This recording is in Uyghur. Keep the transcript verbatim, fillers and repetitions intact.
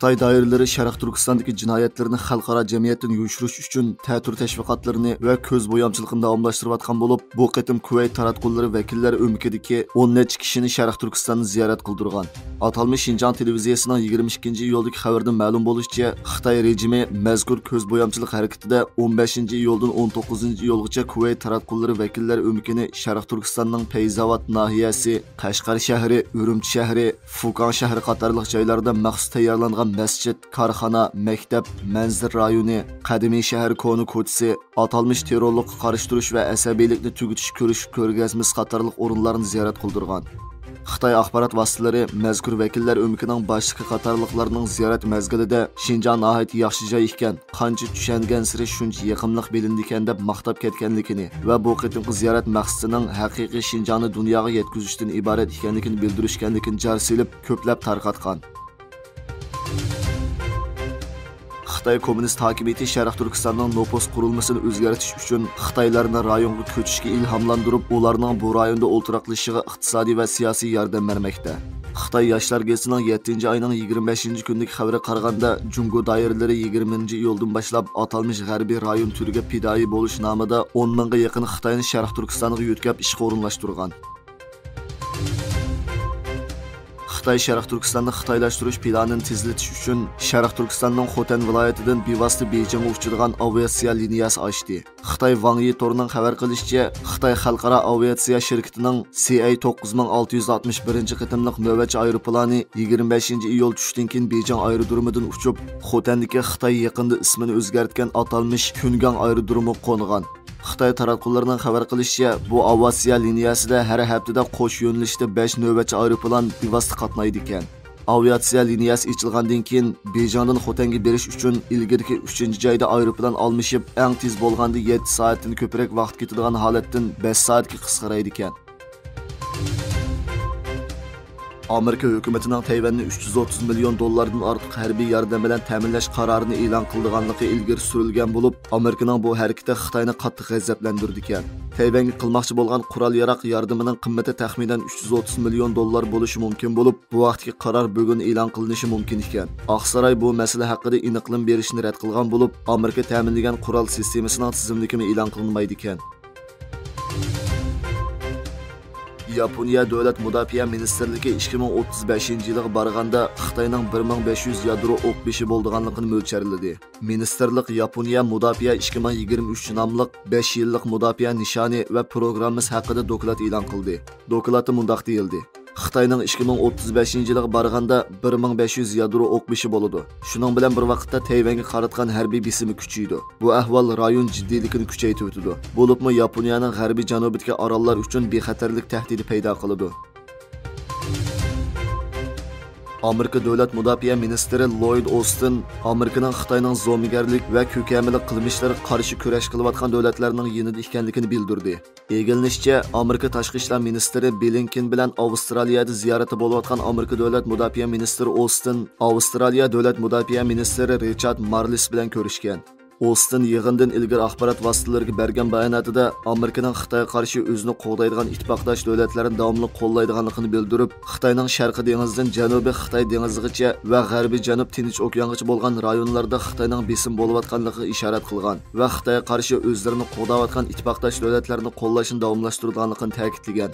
خىتاي دائىرىلىرى شەرقىي تۈركىستاندىكى جىنايەتلىرىنى خەلقئارا جەمئىيەتتىن يوشۇرۇش ئۈچۈن تەتۈر تەشۋىقاتلىرىنى ۋە كۆز بويامچىلىقىنى داۋاملاشتۇرۇۋاتقان بولۇپ، بۇ قېتىم كۇۋەيت تاراتقۇلىرى ۋەكىللەر ئۆمىكىدىكى ئون نەچچە كىشىنى شەرقىي تۈركىستاندا زىيارەت قىلدۇرغان. ئاتالمىش شىنجاڭ تېلېۋىزىيەسىنىڭ يىگىرمە ئىككىنچى ئىيۇلدىكى خەۋىرىدىن مەلۇم بولۇشىچە، خىتاي رېجىمى مەزكۇر كۆز بويامچىلىق ھەرىكىتىدە ئون بەشىنچى ئىيۇلدىن ئون توققۇزىنچى ئىيۇلغىچە كۇۋەيت تاراتقۇلىرى ۋەكىللەر ئۆمىكىنى شەرقىي تۈركىستاننىڭ پەيزاۋات ناھىيەسى، قەشقەر شەھىرى، ئۈرۈمچى شەھىرى، فۇكاڭ شەھىرى قاتارلىق جايلاردا مەخسۇس تەييارلانغان مەسچىت، كارخانا، مەكتەپ، مەنزىرە رايونى، قەدىمىي شەھەر كونا كوچىسى، ئاتالمىش تېررورلۇققا قارشى تۇرۇش ۋە ئەسەبىيلىكنى تۈگىتىش كۈرىشى كۆرگەزمىسى قاتارلىق ئورۇنلارنى زىيارەت قىلدۇرغان. خىتاي ئاخبارات ۋاسىتىلىرى مەزكۇر ۋەكىللەر ئۆمىكىنىڭ باشلىقى قاتارلىقلارنىڭ زىيارەت مەزگىلىدە شىنجاڭ ناھايىتى ياخشى جاي ئىكەن، قانچە چۈشەنگەنسېرى شۇنچە يېقىملىق بىلىنىدىكەن دەپ ماختاپ كەتكەنلىكىنى ۋە بۇ قېتىمقى زىيارەت مەقسىتىنىڭ ھەقىقىي شىنجاڭنى دۇنياغا يەتكۈزۈشتىن ئىبارەت ئىكەنلىكىنى بىلدۈرۈشكەنلىكىنى جار سېلىپ كۆپلەپ تارقاتقان. خىتاي كوممۇنىست ھاكىمىيىتى شەرقىي تۈركىستاننىڭ نوپۇس قۇرۇلمىسىنى ئۆزگەرتىش ئۈچۈن خىتايلارنى رايونغا كۆچۈشكە ئىلھاملاندۇرۇپ، ئۇلارنىڭ بۇ رايوندا ئولتۇراقلىشىشىغا ئىقتىسادىي ۋە سىياسىي ياردەم بەرمەكتە. خىتاي ياشلار گېزىتىنىڭ يەتتىنچى ئاينىڭ يىگىرمە بەشىنچى كۈنىدىكى خەۋىرىگە قارىغاندا، جۇڭگو دائىرىلىرى يىگىرمىنچى ئىيۇلدىن باشلاپ ئاتالمىش غەربىي رايون تۈرىگە پىدائىي بولۇش نامىدا ئون مىڭغا يېقىن خىتاينى شەرقىي تۈركىستانغا يۆتكەپ ئىشقا ئورۇنلاشتۇرغان. خىتاي شەرقىي تۈركىستاننى خىتايلاشتۇرۇش پىلانىنى تېزلىتىش ئۈچۈن، شەرقىي تۈركىستاننىڭ خوتەن ۋىلايىتىدىن بىۋاسىتە بېيجىڭغا ئۇچىدىغان ئاۋىئاتسىيە لىنىيەسى ئاچتى. خىتاي ۋاڭ يى تورىنىڭ خەۋەر قىلىشىچە، خىتاي خەلقئارا ئاۋىئاتسىيە شىركىتىنىڭ سى ئەي توققۇز مىڭ ئالتە يۈز ئاتمىش بىرىنچى قېتىملىق نۆۋەتچى ئايروپىلانى يىگىرمە بەشىنچى ئىيۇل چۈشتىن كېيىن بېيجىڭ ئايرودرومىدىن ئۇچۇپ، خوتەندىكى خىتاي يېقىندا ئىسمىنى ئۆزگەرتكەن ئاتالمىش كۈنگاڭ ئايرودرومىغا قونغان. خىتاي تاراتقۇلىرىنىڭ خەۋەر قىلىشىچە، بۇ ئاۋىئاتسىيە لىنىيەسىدە ھەر ھەپتىدە قوش يۆنىلىشتە بەش نۆۋەتچى ئايروپىلان بىۋاسىتە قاتنايدىكەن. ئاۋىئاتسىيە لىنىيەسى ئېچىلغاندىن كېيىن، بېيجىڭدىن خوتەنگە بېرىش ئۈچۈن ئىلگىرىكى ئۈچىنچى جايدا ئايروپىلان ئالمىشىپ، ئەڭ تېز بولغاندا يەتتە سائەتتىن كۆپرەك ۋاقىت كېتىدىغان ھالەتتىن بەش سائەتكە قىسقىرايدىكەن. ئامېرىكا ھۆكۈمىتىنىڭ تەيۋەننى ئۈچ يۈز ئوتتۇز مىليون دوللاردىن ئارتۇق ھەربىي ياردەم بىلەن تەمىنلەش قارارىنى ئېلان قىلىدىغانلىقى ئىلگىرى سۈرۈلگەن بولۇپ، ئامېرىكىنىڭ بۇ ھەرىكىتى خىتاينى قاتتىق غەزەپلەندۈرىدىكەن. تەيۋەنگە قىلماقچى بولغان قورال ياراغ ياردىمىنىڭ قىممىتى تەخمىنەن ئۈچ يۈز ئوتتۇز مىليون دوللار بولۇشى مۇمكىن بولۇپ، بۇ ھەقتىكى قارار بۈگۈن ئېلان قىلىنىشى مۇمكىن ئىكەن. ئاقساراي بۇ مەسىلە ھەققىدە ئېنىقلىما بېرىشنى رەت قىلغان بولۇپ، ئامېرىكا تەمىنلىگەن قورال سىستېمىسىنىڭ تىزىملىكىمۇ ئېلان قىلىنمايدىكەن. ياپونىيە دۆلەت مۇداپىئە مىنىستىرلىكى ئىككى مىڭ ئوتتۇز بەشىنچى يىلىغا بارغاندا خىتاينىڭ بىر مىڭ بەش يۈز يادرو ئوق بېشى بولىدىغانلىقىنى مۆلچەرلىدى. مىنىستىرلىق ياپونىيە مۇداپىئە ئىككى مىڭ يىگىرمە ئۈچ ناملىق بەش يىللىق مۇداپىئە نىشانى ۋە پروگراممىسى ھەققىدە دوكلات ئېلان قىلدى. دوكلاتتا مۇنداق دېيىلدى: خىتاينىڭ ئىككى مىڭ ئوتتۇز بەشىنچى يىلىغا بارغاندا بىر مىڭ بەش يۈز يادرو ئوق بېشى بولىدۇ. شۇنىڭ بىلەن بىر ۋاقىتتا تەيۋەنگە قاراتقان ھەربىي بېسىمى كۈچىيىدۇ. بۇ ئەھۋال رايون جىددىيلىكىنى كۈچەيتىۋېتىدۇ. بولۇپمۇ ياپونىيەنىڭ غەربىي جەنۇبىدىكى ئاراللار ئۈچۈن بىخەتەرلىك تەھدىتى پەيدا قىلىدۇ. ئامېرىكا دۆلەت مۇداپىئە مىنىستىرى لويد ئوستىن ئامېرىكىنىڭ خىتاينىڭ زومىگەرلىك ۋە كۆكەمىلىك قىلمىشلىرىغا قارشى كۈرەش قىلىۋاتقان دۆلەتلەرنىڭ يېنىدا ئىكەنلىكىنى بىلدۈردى. ئىگىلىنىشىچە، ئامېرىكا تاشقى ئىشلار مىنىستىرى بلىنكېن بىلەن ئاۋسترالىيەدە زىيارەتتە بولۇۋاتقان ئامېرىكا دۆلەت مۇداپىئە مىنىستىرى ئوستىن ئاۋسترالىيە دۆلەت مۇداپىئە مىنىستىرى رىچارد مارلېس بىلەن كۆرۈشكەن. ئوستىن يىغىندىن ئىلگىرى ئاخبارات ۋاسىتىلىرىگە بەرگەن باياناتىدا، ئامېرىكىنىڭ خىتايغا قارشى ئۆزىنى قوغدايدىغان ئىتتىپاقداش دۆلەتلەرنى داۋاملىق قوللايدىغانلىقىنى بىلدۈرۈپ، خىتاينىڭ شەرقىي دېڭىزىدىن جەنۇبىي خىتاي دېڭىزىغىچە ۋە غەربىي جەنۇب تىنچ ئوكيانغىچە بولغان رايونلاردا خىتاينىڭ بېسىم بولۇۋاتقانلىقىغا ئىشارەت قىلغان ۋە خىتايغا قارشى ئۆزلىرىنى قوغداۋاتقان ئىتتىپاقداش دۆلەتلەرنى قوللاشنى داۋاملاشتۇرىدىغانلىقىنى تەكىتلىگەن.